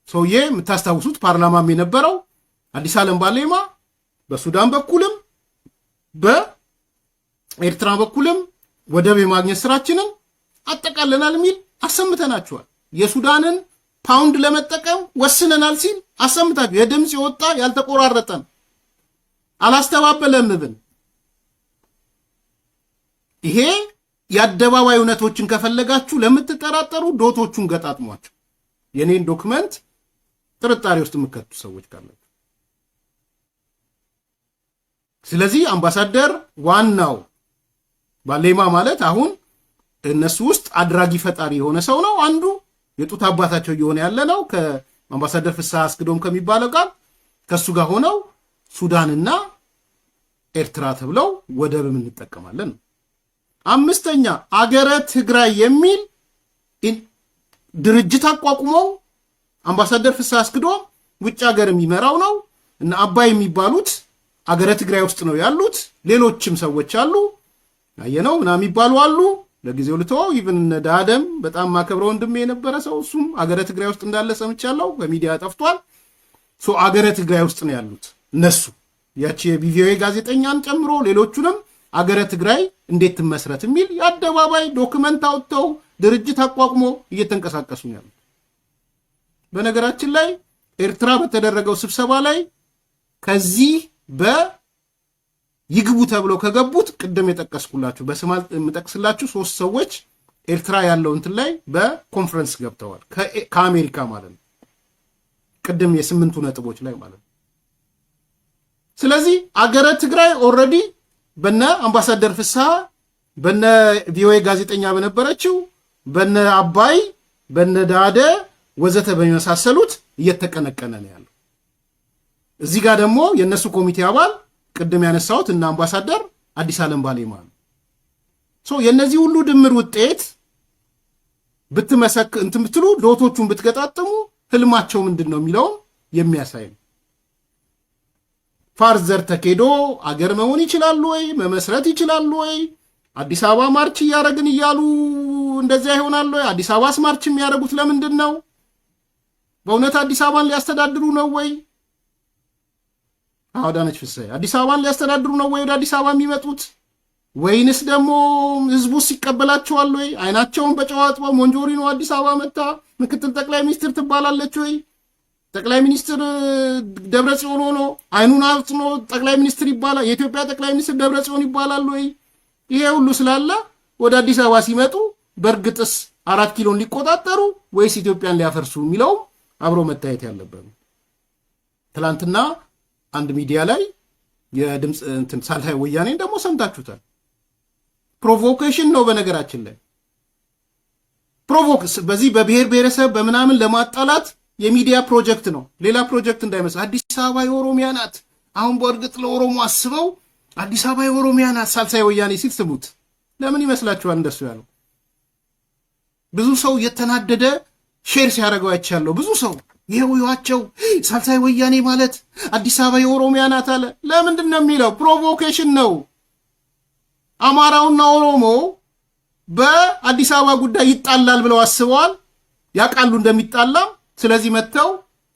ሰውዬ፣ የምታስታውሱት ፓርላማም የነበረው አዲስ ዓለም ባሌማ፣ በሱዳን በኩልም በኤርትራ በኩልም ወደብ የማግኘት ስራችንን አጠቃለናል የሚል አሰምተናቸዋል። የሱዳንን ፓውንድ ለመጠቀም ወስነናል ሲል አሰምታችሁ የድምፅ የወጣ ያልተቆራረጠን አላስተባበለም ብን ይሄ የአደባባይ እውነቶችን ከፈለጋችሁ ለምትጠራጠሩ dot ኦቹን ገጣጥሟቸው። የኔን document ጥርጣሬ ውስጥ የምከቱ ሰዎች ካላችሁ። ስለዚህ አምባሳደር ዋናው ባሌማ ማለት አሁን እነሱ ውስጥ አድራጊ ፈጣሪ የሆነ ሰው ነው። አንዱ የጡት አባታቸው እየሆነ ያለ ነው። ከአምባሳደር ፍስሐ አስግዶም ከሚባለው ጋር ከእሱ ጋር ሆነው ሱዳንና ኤርትራ ተብለው ወደብም እንጠቀማለን ነው። አምስተኛ፣ አገረ ትግራይ የሚል ድርጅት አቋቁመው አምባሳደር ፍስሐ አስግዶም ውጭ ሀገር የሚመራው ነው እና አባይ የሚባሉት አገረ ትግራይ ውስጥ ነው ያሉት። ሌሎችም ሰዎች አሉ፣ አየነው ምናምን የሚባሉ አሉ። ለጊዜው ልተወው። Even ዳደም በጣም ማከብረው ወንድሜ የነበረ ሰው እሱም አገረ ትግራይ ውስጥ እንዳለ ሰምቻለሁ። በሚዲያ ጠፍቷል። So አገረ ትግራይ ውስጥ ነው ያሉት እነሱ፣ ያቺ የቪኦኤ ጋዜጠኛን ጨምሮ ሌሎቹንም አገረ ትግራይ እንዴት ትመስረት የሚል የአደባባይ document አውጥተው ድርጅት አቋቁሞ እየተንቀሳቀሱ ነው ያሉት። በነገራችን ላይ ኤርትራ በተደረገው ስብሰባ ላይ ከዚህ በይግቡ ተብለው ከገቡት ቅድም የጠቀስኩላችሁ በስም የምጠቅስላችሁ ሶስት ሰዎች ኤርትራ ያለው እንትን ላይ በኮንፈረንስ ገብተዋል። ከአሜሪካ ማለት ነው። ቅድም የስምንቱ ነጥቦች ላይ ማለት ነው። ስለዚህ አገረ ትግራይ already በነ አምባሳደር ፍስሐ፣ በነ ቪኦኤ ጋዜጠኛ በነበረችው፣ በነ አባይ፣ በነ ዳደ ወዘተ በሚመሳሰሉት እየተቀነቀነ ነው ያለው። እዚህ ጋር ደግሞ የእነሱ ኮሚቴ አባል ቅድም ያነሳሁት እና አምባሳደር አዲስ ዓለም ባሌማ ነው። So የእነዚህ ሁሉ ድምር ውጤት ብትመሰክ እንትን ብትሉ፣ dot ኦቹን ብትገጣጥሙ ህልማቸው ምንድን ነው የሚለውም የሚያሳይ ነው። Further ተኬዶ አገር መሆን ይችላሉ ወይ? መመስረት ይችላሉ ወይ? አዲስ አበባ march እያደረግን እያሉ እንደዚያ ይሆናል ወይ? አዲስ አበባስ march የሚያደርጉት ለምንድን ነው? በእውነት አዲስ አበባን ሊያስተዳድሩ ነው ወይ? አዳነች ፍስሐዬ አዲስ አበባን ሊያስተዳድሩ ነው ወይ ወደ አዲስ አበባ የሚመጡት? ወይንስ ደግሞ ህዝቡ ሲቀበላቸዋል ወይ? አይናቸውን በጨው አጥበው ሞንጆሪኖ አዲስ አበባ መታ ምክትል ጠቅላይ ሚኒስትር ትባላለች ወይ? ጠቅላይ ሚኒስትር ደብረ ጽዮን ሆኖ አይኑን አጽኖ ጠቅላይ ሚኒስትር ይባላል። የኢትዮጵያ ጠቅላይ ሚኒስትር ደብረ ጽዮን ይባላል ወይ? ይሄ ሁሉ ስላለ ወደ አዲስ አበባ ሲመጡ በእርግጥስ 4 ኪሎን ሊቆጣጠሩ ወይስ ኢትዮጵያን ሊያፈርሱ የሚለውም አብሮ መታየት ያለበት ነው። ትላንትና አንድ ሚዲያ ላይ የድምፅ እንትን ሳልሳይ ወያኔን ደግሞ ሰምታችሁታል። Provocation ነው። በነገራችን ላይ provoke በዚህ በብሔር ብሔረሰብ በምናምን ለማጣላት የሚዲያ ፕሮጀክት ነው። ሌላ ፕሮጀክት እንዳይመስል። አዲስ አበባ የኦሮሚያ ናት። አሁን በእርግጥ ለኦሮሞ አስበው አዲስ አበባ የኦሮሚያ ናት ሳልሳይ ወያኔ ሲል ስሙት። ለምን ይመስላችኋል እንደሱ ያለው? ብዙ ሰው እየተናደደ share ሲያደርገው አይቻለሁ። ብዙ ሰው ይኸው ይዋቸው ሳልሳይ ወያኔ ማለት አዲስ አበባ የኦሮሚያ ናት አለ። ለምንድን ነው የሚለው? Provocation ነው። አማራውና ኦሮሞ በአዲስ አበባ ጉዳይ ይጣላል ብለው አስበዋል። ያውቃሉ እንደሚጣላም። ስለዚህ መጥተው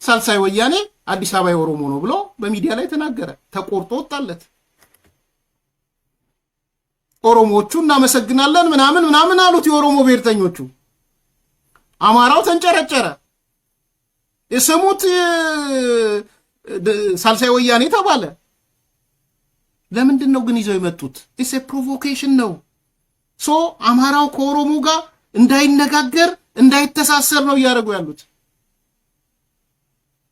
ሳልሳይ ወያኔ አዲስ አበባ የኦሮሞ ነው ብሎ በሚዲያ ላይ ተናገረ። ተቆርጦ ወጣለት። ኦሮሞዎቹ እናመሰግናለን ምናምን ምናምን አሉት፣ የኦሮሞ ብሔርተኞቹ። አማራው ተንጨረጨረ። የሰሙት ሳልሳይ ወያኔ ተባለ። ለምንድን ነው ግን ይዘው የመጡት? It's provocation ነው። So አማራው ከኦሮሞ ጋር እንዳይነጋገር እንዳይተሳሰር ነው እያደረጉ ያሉት።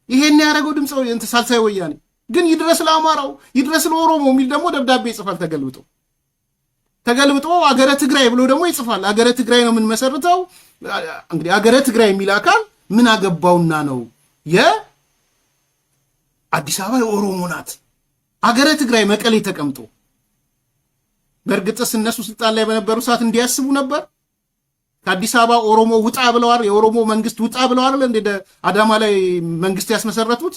ይሄን ያደረገው ድምፀ ሳልሳይ ወያኔ ግን ይድረስ ለአማራው ይድረስ ለኦሮሞ የሚል ደግሞ ደብዳቤ ይጽፋል። ተገልብጦ ተገልብጦ አገረ ትግራይ ብሎ ደግሞ ይጽፋል። አገረ ትግራይ ነው የምንመሰርተው። እንግዲህ አገረ ትግራይ የሚል አካል ምን አገባውና ነው የአዲስ አበባ የኦሮሞ ናት አገረ ትግራይ መቀሌ ተቀምጦ? በእርግጥስ እነሱ ስልጣን ላይ በነበሩ ሰዓት እንዲያስቡ ነበር? ከአዲስ አበባ ኦሮሞ ውጣ ብለዋል። የኦሮሞ መንግስት ውጣ ብለዋል። እንደ አዳማ ላይ መንግስት ያስመሰረቱት።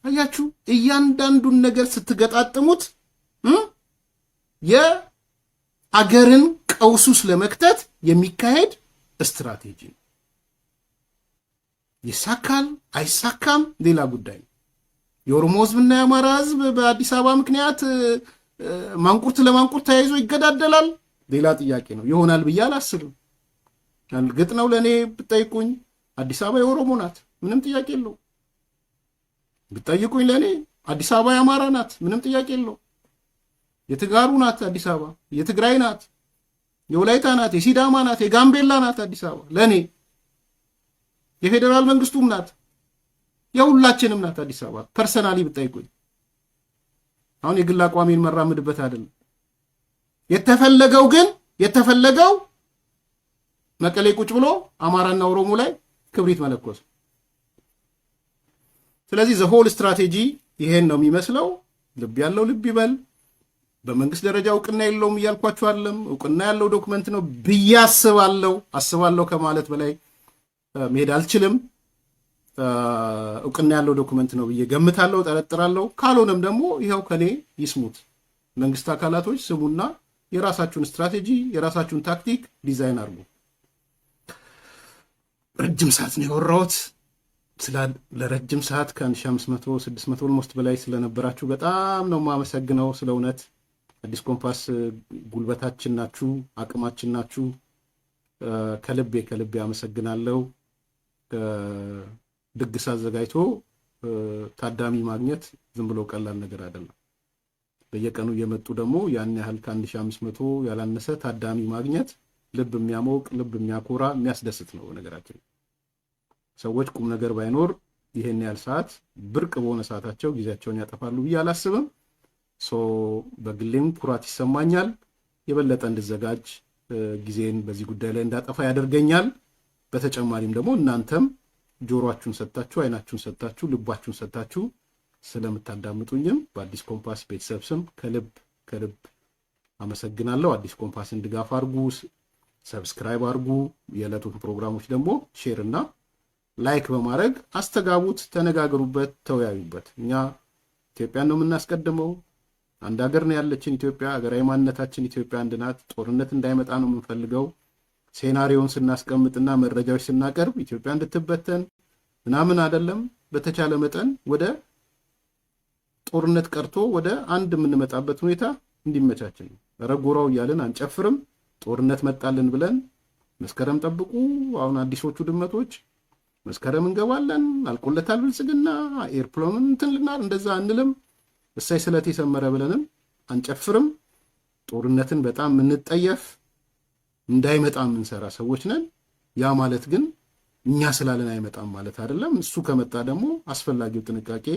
አያችሁ፣ እያንዳንዱን ነገር ስትገጣጥሙት የአገርን ቀውስ ውስጥ ለመክተት የሚካሄድ ስትራቴጂ ነው። ይሳካል አይሳካም ሌላ ጉዳይ ነው። የኦሮሞ ህዝብና የአማራ ህዝብ በአዲስ አበባ ምክንያት ማንቁርት ለማንቁርት ተያይዞ ይገዳደላል፣ ሌላ ጥያቄ ነው። ይሆናል ብዬ አላስብም። እርግጥ ነው ለእኔ ብጠይቁኝ አዲስ አበባ የኦሮሞ ናት፣ ምንም ጥያቄ የለው። ብጠይቁኝ ለእኔ አዲስ አበባ የአማራ ናት፣ ምንም ጥያቄ የለው። የትጋሩ ናት፣ አዲስ አበባ የትግራይ ናት። የወላይታ ናት፣ የሲዳማ ናት፣ የጋምቤላ ናት። አዲስ አበባ ለእኔ የፌዴራል መንግስቱም ናት፣ የሁላችንም ናት አዲስ አበባ። Personally ብጠይቁኝ አሁን የግል አቋሜን መራምድበት አይደለም። የተፈለገው ግን የተፈለገው መቀሌ ቁጭ ብሎ አማራና ኦሮሞ ላይ ክብሪት መለኮስ። ስለዚህ the whole strategy ይሄን ነው የሚመስለው። ልብ ያለው ልብ ይበል። በመንግስት ደረጃ እውቅና የለውም እያልኳችሁ አይደለም። እውቅና ያለው document ነው ብዬ አስባለሁ። አስባለሁ ከማለት በላይ መሄድ አልችልም። እውቅና ያለው document ነው ብዬ ገምታለሁ፣ ጠረጥራለሁ። ካልሆነም ደግሞ ይኸው ከኔ ይስሙት መንግስት አካላቶች ስሙና የራሳችሁን ስትራቴጂ የራሳችሁን tactic design አድርጉ። ረጅም ሰዓት ነው ያወራሁት። ለረጅም ሰዓት ከ1500 600 almost በላይ ስለነበራችሁ በጣም ነው የማመሰግነው። ስለ እውነት አዲስ ኮምፓስ ጉልበታችን ናችሁ፣ አቅማችን ናችሁ። ከልቤ ከልቤ አመሰግናለሁ። ድግስ አዘጋጅቶ ታዳሚ ማግኘት ዝም ብሎ ቀላል ነገር አይደለም። በየቀኑ እየመጡ ደግሞ ያን ያህል ከ1500 ያላነሰ ታዳሚ ማግኘት ልብ የሚያሞቅ፣ ልብ የሚያኮራ፣ የሚያስደስት ነው። ነገራችን ሰዎች ቁም ነገር ባይኖር ይሄን ያህል ሰዓት ብርቅ በሆነ ሰዓታቸው ጊዜያቸውን ያጠፋሉ ብዬ አላስብም። So በግሌም ኩራት ይሰማኛል። የበለጠ እንድዘጋጅ፣ ጊዜን በዚህ ጉዳይ ላይ እንዳጠፋ ያደርገኛል። በተጨማሪም ደግሞ እናንተም ጆሮአችሁን ሰጥታችሁ፣ አይናችሁን ሰጥታችሁ፣ ልባችሁን ሰጥታችሁ ስለምታዳምጡኝም በአዲስ ኮምፓስ ቤተሰብ ስም ከልብ ከልብ አመሰግናለሁ። አዲስ ኮምፓስን ድጋፍ አድርጉ፣ subscribe አድርጉ። የዕለቱን ፕሮግራሞች ደግሞ share እና like በማድረግ አስተጋቡት፣ ተነጋገሩበት፣ ተወያዩበት። እኛ ኢትዮጵያን ነው የምናስቀድመው። አንድ ሀገር ነው ያለችን ኢትዮጵያ። ሀገራዊ ማንነታችን ኢትዮጵያ አንድ ናት። ጦርነት እንዳይመጣ ነው የምንፈልገው። Scenario ን ስናስቀምጥና መረጃዎች ስናቀርብ ኢትዮጵያ እንድትበተን ምናምን አይደለም። በተቻለ መጠን ወደ ጦርነት ቀርቶ ወደ አንድ የምንመጣበት ሁኔታ እንዲመቻችን ነው። ኧረ ጎራው እያልን አንጨፍርም። ጦርነት መጣልን ብለን መስከረም ጠብቁ። አሁን አዲሶቹ ድመቶች መስከረም እንገባለን፣ አልቆለታል ብልጽግና፣ airplane እንትን ልናል እንደዛ አንልም። እሰይ ስለቴ ሰመረ ብለንም አንጨፍርም። ጦርነትን በጣም የምንጠየፍ፣ እንዳይመጣ የምንሰራ ሰዎች ነን። ያ ማለት ግን እኛ ስላለን አይመጣም ማለት አይደለም። እሱ ከመጣ ደግሞ አስፈላጊው ጥንቃቄ